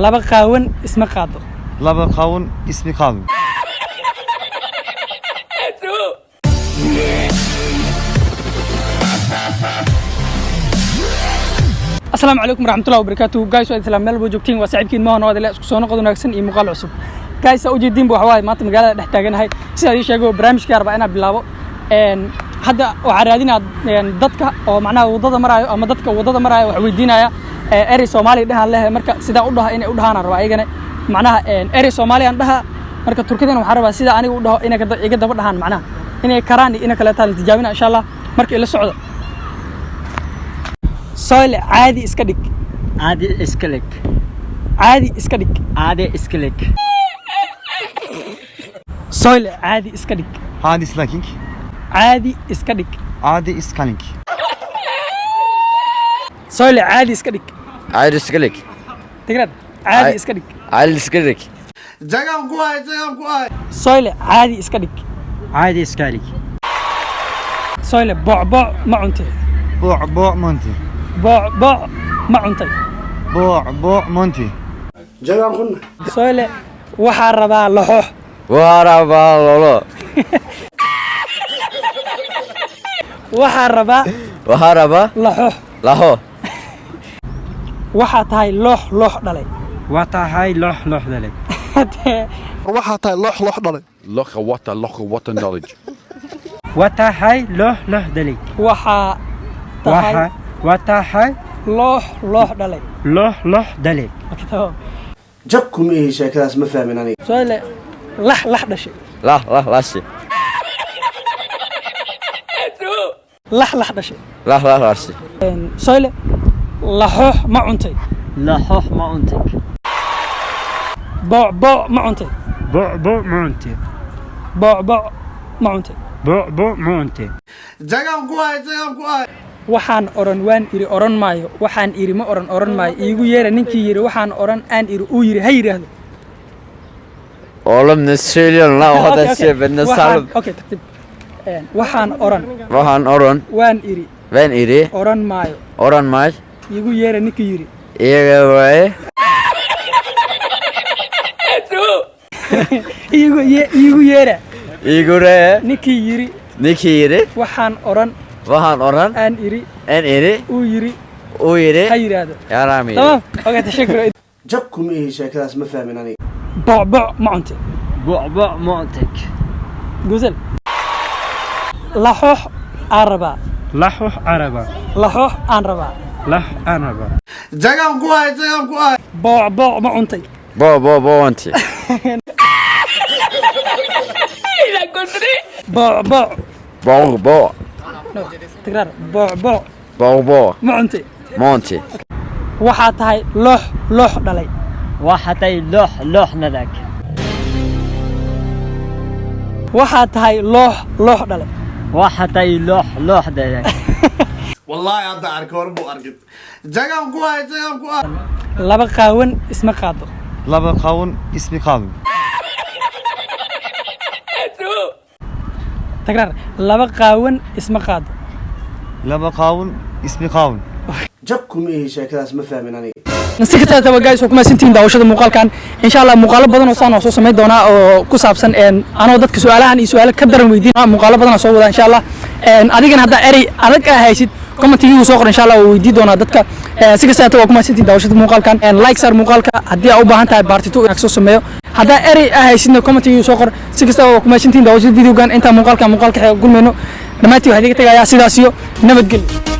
Laba qaawan isma qaado. Laba qaawan isma qaado. Asalaamu calaykum waraxmatullahi wabarakaatuhu, guys. Waa islaam meel buu joogtiin, waa saaxiibkiin Mahan oo isku soo noqod wanaagsan iyo muuqaal cusub. Guys, saa ujeediinba waxa waaye maanta magaalada dhex taaganahay. Sidaa ii sheego, barnaamijka rabaa inaan bilaabo. Hadda waxaan raadinaa dadka oo macnaha waddada maraayo ama dadka waddada maraayo wax weydiinaya erey Soomaali dhahaan lehe. Marka sidaa u dhaha inay u dhahaan rabaa ayagana, macnaha erey Soomaaliyan dhaha. Marka Turkidana waxaan rabaa sida aniga u dhaho inay iga daba dhahaan, macnaha inay karaan iyo ina kaleetaan tijaabina, insha Allah. Marka ila socda. Soyle, caadi iska dhig. Adi iskelik. Caadi iska dhig. Adi iskelik. Soyle, caadi iska dhig. Hadi slacking. Caadi iska dhig. Adi iskalink. Soyle, caadi iska dhig. Ayrı sıkılık. Tigrad, caadi Ay- iska dhig. Ayrı sıkılık. Soyle, caadi iska dhig. Adi iskelik. Soyle, boocbooc ma cuntay? Booc booc monti. Boocbooc ma cuntay? Booc booc monti. Soyle, waxaa rabaa laxoox. Varaba lolo. Waxaa rabaa Varaba laxoox. laho. Waxaa tahay loox loox dhalay. Watahay loh loh dalik. Waxaa tahay loox loox dhalay. Locha wata, locha wata knowledge. Watahay loh loh dalik. Waxaa tahay Waha watahay loox loox dhalay. Loh loh dalik. Okay, tamam. Jab kuma ihi sheekadaas, ma fahmin aniga. Soyle, lax lax dhashay. Lah lah lashi. Lax lax dhashay. Lah lah lashi. Soyle, laxoox ma cuntay? Lahoh ma untik. Boocbooc ma cuntay? Bo bo ma untik. Boocbooc ma cuntay? Bo bo ma untik. Waxaan oran waan iri oran maayo, waxaan iri ma oran oran maayo. Iigu yeera ninkii yiri waxaan oran aan iri uu yiri ha yidhaahdo. Oğlum ne söylüyorsun lan o Okay, kadar okay. şey ben de Waxaan- sarım. Okay, tartiib. Waxaan oran Vahan oron. waan iri Ben iri. oran maayo. Oran may. Iigu yeera ninkii yiri. İyi ve Iigu yeera İgure. ninkii yiri Niki yiri. waxaan oran Vahan oran. aan iri En iri. uu yiri U yiri. ha yidhaahdo. Yaram yiri. Tamam, okay, tashakur. Jab kuma ihi sheekadaas, ma fahmin aniga. Boocbooc ma cuntay? Bo bo ma untik. Guzel, laxoox aan rabaa. Lahoh araba. Laxoox aan rabaa. Lah araba. Boocbooc ma cuntay? Bo bo bo anti. Boocbooc. Bo bo. No, tikraar. Boocbooc Bo bo. ma cuntay? Monti. Waxaa tahay loox loox dhalay. Wahatay loh loh nadak. Waxaa tahay loox loox dhalay. Wahatay loh loh dalik. Wallaahi hadda arka hore buu arkin. Jagaan ku hay. Laba qaawan isma qaado. Laba qaawan isma qaado. Tikraar. Laba qaawan isma qaado. Laba qaawan isma qaado. Jab kuma ihi sheekadaas, ma fahmin aniga. Si kasta taba, guys, waa ku mahadsantihiin daawashada muuqaalkan. Insha Allah muuqaalo badan oo saan oo soo samayn doonaa oo ku saabsan anoo dadka su'aalahan iyo su'aalo ka daran weydiin, muuqaalo badan oo soo wadaa, insha Allah. Adigana haddaa erey adag aa haysid, commentigiigu soo qor, insha Allah waa weydii doonaa dadka. Si kasta taba, waa ku mahadsantihiin daawashada muuqaalkan. Like saar muuqaalka haddii aa u baahan tahay part 2 inaad soo sameeyo. Haddaa erey aa haysidna, commentigiigu soo qor. Si kastaba, waa ku mahadsantihiin daawashada videogan. Intaan muuqaalka xiga gulmayno, dhammaantiin waxaa idiga tagayaa sidaas iyo nabadgelyo.